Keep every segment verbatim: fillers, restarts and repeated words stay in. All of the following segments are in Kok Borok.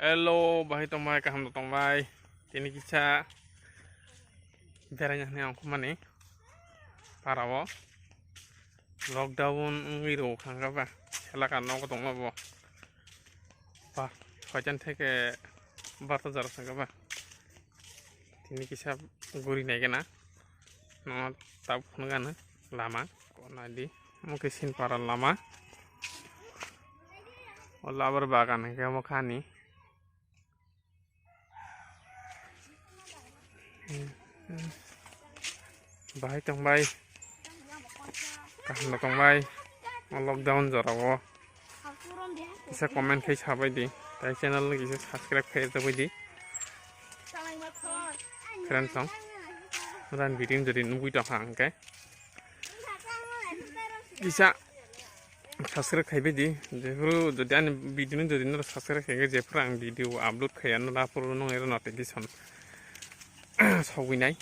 Hello, bahai tongbai, kaham tongbai. Tini kisa beraina hwnwi ang khumani parao lockdown wngwi rw khangkha ba, selaka nogo tongma bo. Ba, soitan theke barta jora thangkha ba. Tini kisa guri nai gana. No tab phunugana lama. Ko nai di. Mo ke sin para lama. O labar bagan ke mo khani. Bahai tongbai. Kaham tongbai. O lockdown jora o. Kisa comment khai sabai di. Tai channel ni kisa subscribe khai sabai di. Friends song. Ran video jodi nugui tong hang ke. Kisa subscribe khai bai di. Jephuru jodi ani video ni jodi noro subscribe khai ke jephuru ang video upload khai ano laphuru nung ero notification sogwi nai.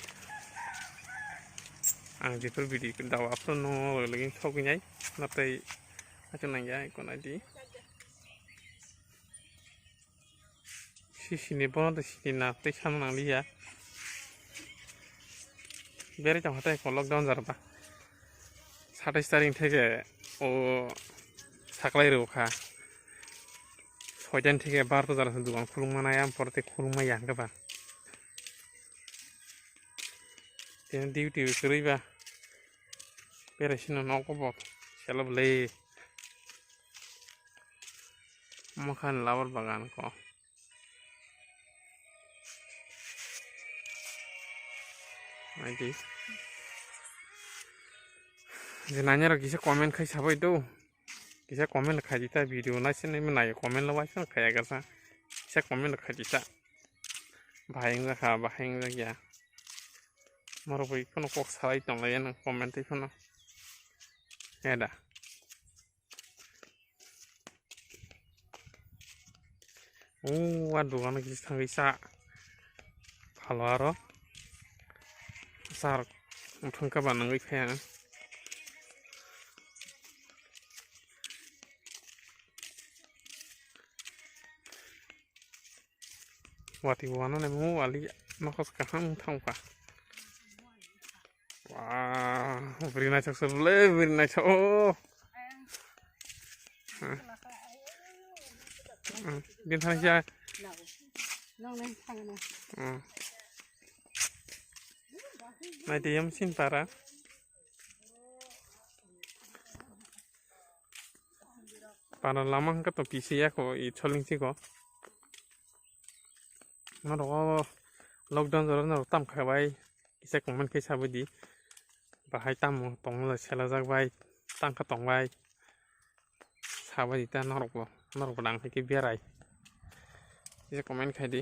Ang jephuru video dawa upload nung lagi sogwi nai. Natai ato nang ya ko nai di. Sisini bono de sini na tei samung nang liya. Beri tong hatai ko lockdown jar ba. Satais taring theke o saklai rw kha. Soitan theke barta jar dugan khulung mana yang porte khulung ma yang ba. Tini duty kwrwi ba. Beri sino nogo bo. Selo bwle. Mokhan labar bagan ko. Naidi. Je nanya rok kisa comment khai sabai do. Kisa comment khai di ta video nai sini nai comment lo waisa khai ga sa. Kisa comment khai di ta. Bahai wngkha, bahai wngkha ya. Moro bai kono kok salai tong lai nang comment tei kono. Ya da. O, a dogano kisa thangwi sa. Phalo aro. Sar, muthungkha ba nangwi phai ang. Wati wana ne mo wali nokos kaham thangkha. Wah, bwrwi naithok se bwle, bwrwi naithok. Oh. Hmm. Hmm. Din thang sia. Hmm. Nai te yam sin para. Para lama hwnkhe to pisi ya ko i choling chiko. Norok o lockdown jora norok tam kha bai kisa comment khe sabai di. Bahai tamo tongmani selajak bai tangkha tong bai sabai di ta norok bo norok bo nang khe berai kisa comment khai di.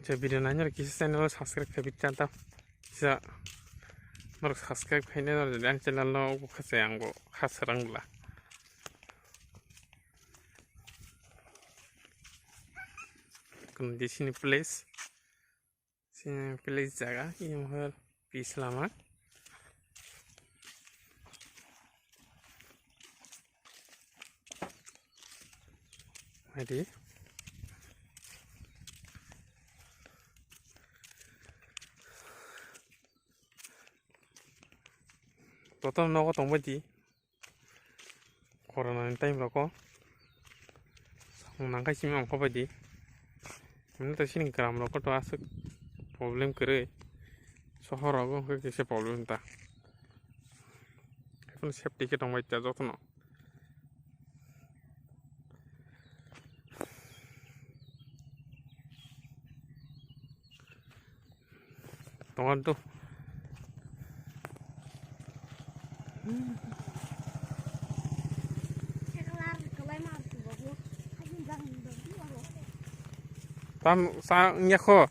Je video nai nor kisa channel o subscribe khabi chanta kisa norok subscribe khaina nor ani channel no khacha ang bo khacha rang bla. Kun di sini place. Sini place jaga, ini mahal pis lama. Adi. Total nogo tongbai di. Corona ni time rok o samung nang khai simi ongkha bai di. Hwnwi to chini gram rok o to aswk problem kwrwi, sohor rogo hwnkhe kisa problem ta. Haikhe safety khe tongbai ta jotono. Tongan tu. Tam sa nya kho.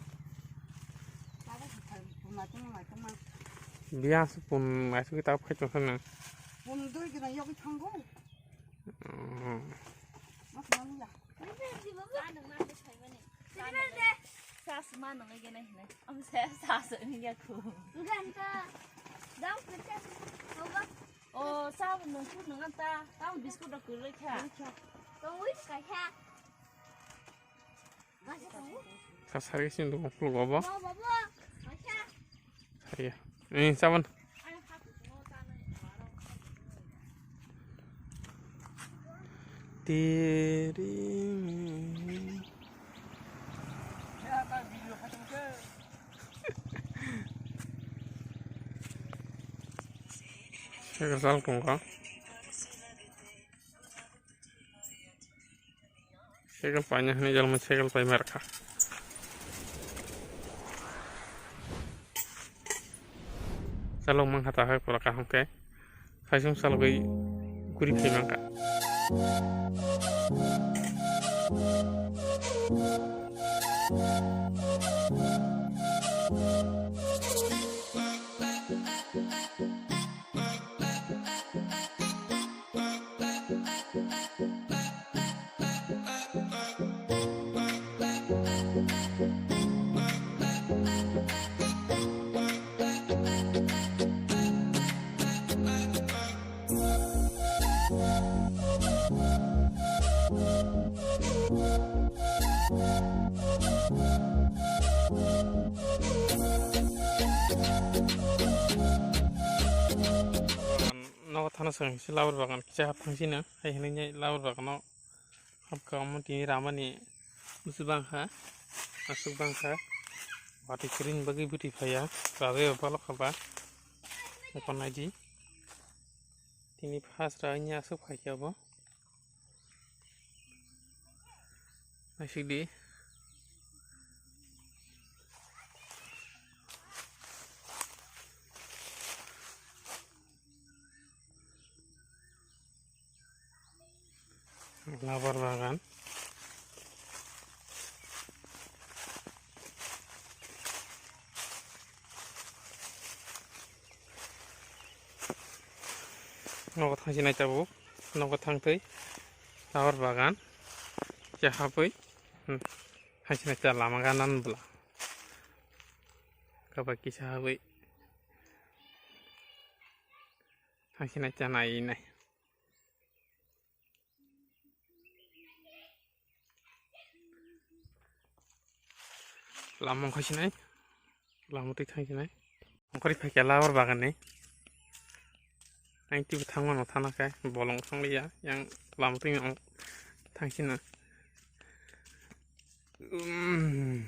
Biya se pun ngai su kita phai to sana. Pun dui kena yok thango. Sa se ma nang ege nai hinai. Am sa sa se ni ya khu. Ganta. Dam kete. Hoba. O sa nang khu nang ta. Tam biscuit da khu le kha. Tong wi ka kha. Ka sari sin do khu go bo. Hoba bo. Ka kha. Iya. Ini saban. Tiri. Saya kesal kong ka. Cycle paina hwnwi jalma cycle pai mar kha. Chalok mang kha ta hai pura kaham khe. Khaisung chalogwi guri phai mang kha. Nogo thana swkang se labar bagan kisa hap thang sino, hai hinwi labar bagano hapkha omo tini ramani bwswk bangkha, aswk bangkha, watwi kwrwini bagwi bwtwi phaiya, rajaio balokha ba, eko naidi tini first ra wngya aswk phaikhe obo. Naisik di. Labar bagan. Nogo thangsi nai tabuk, nogo thangtwi labar bagan, khe habwi, hmm, thangsi nai ta lama ganan bwla, kaba kisa habwi, thangsi nai ta nai nai. Lama wngkha sinai, lama twi thang sinai. Ongkhorwi phaikha labar bagan ni. Ang twibo thangmano thana khe bolong thanglia, yang lama twi thang sina. Umm.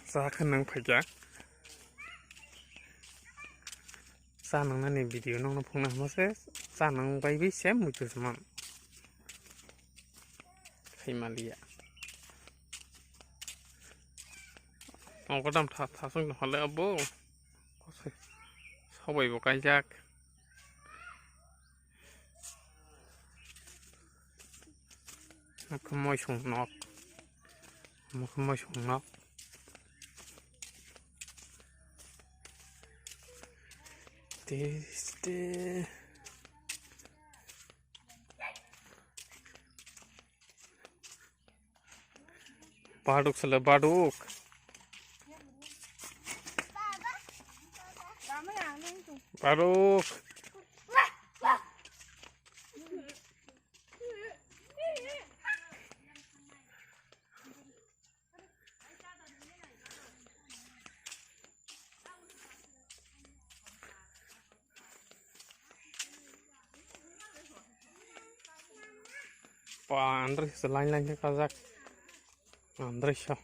Sa khe nang phaikha. Sa nangnani video nokno phunukna hwnba se sa nang bai bai se muitu se man. Khai maliya. Ongko dam tha-, thasung hole abo. Kosoi. Sobai bo kaijak. Omo khe moisong nok. Omo khe moisong nok. Tiste. Baduk sele baduk. Baduk. Ba, andrei se line line khe kajak. Andrei so.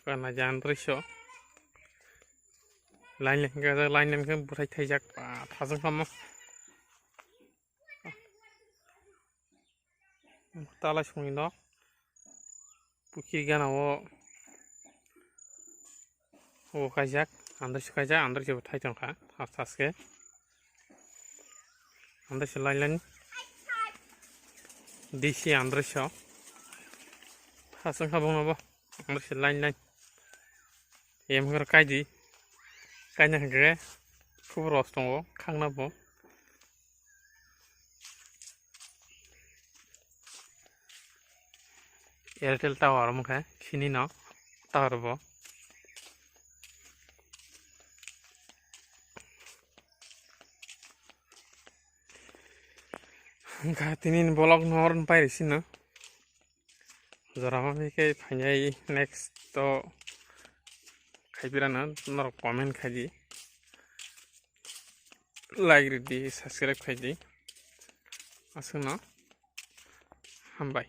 Kana ja andrei so. Line line khe kajak, line line khe bwthai thaijak. Ba, thajak tamo. Talai songni nok. Pukhiri gana o, o kaijak, andrei se kaijak, andrei se bo thai tongkha, thas thas khe. Andrei se line line. D C andrei se. Thas wngkha bongno bo, andrei se line line. Em hwnkhai kaidi. Kaina hwnkhe khubur os tongo, khakna bo. Airtel tower wngkha, sini no tower bo. Wngkha tini ni vlog no oro pai risi no. Jora ma bai khe phainai next to khaipirano norok comment khaidi, like ridi, subscribe khaidi. Aswkno hambai.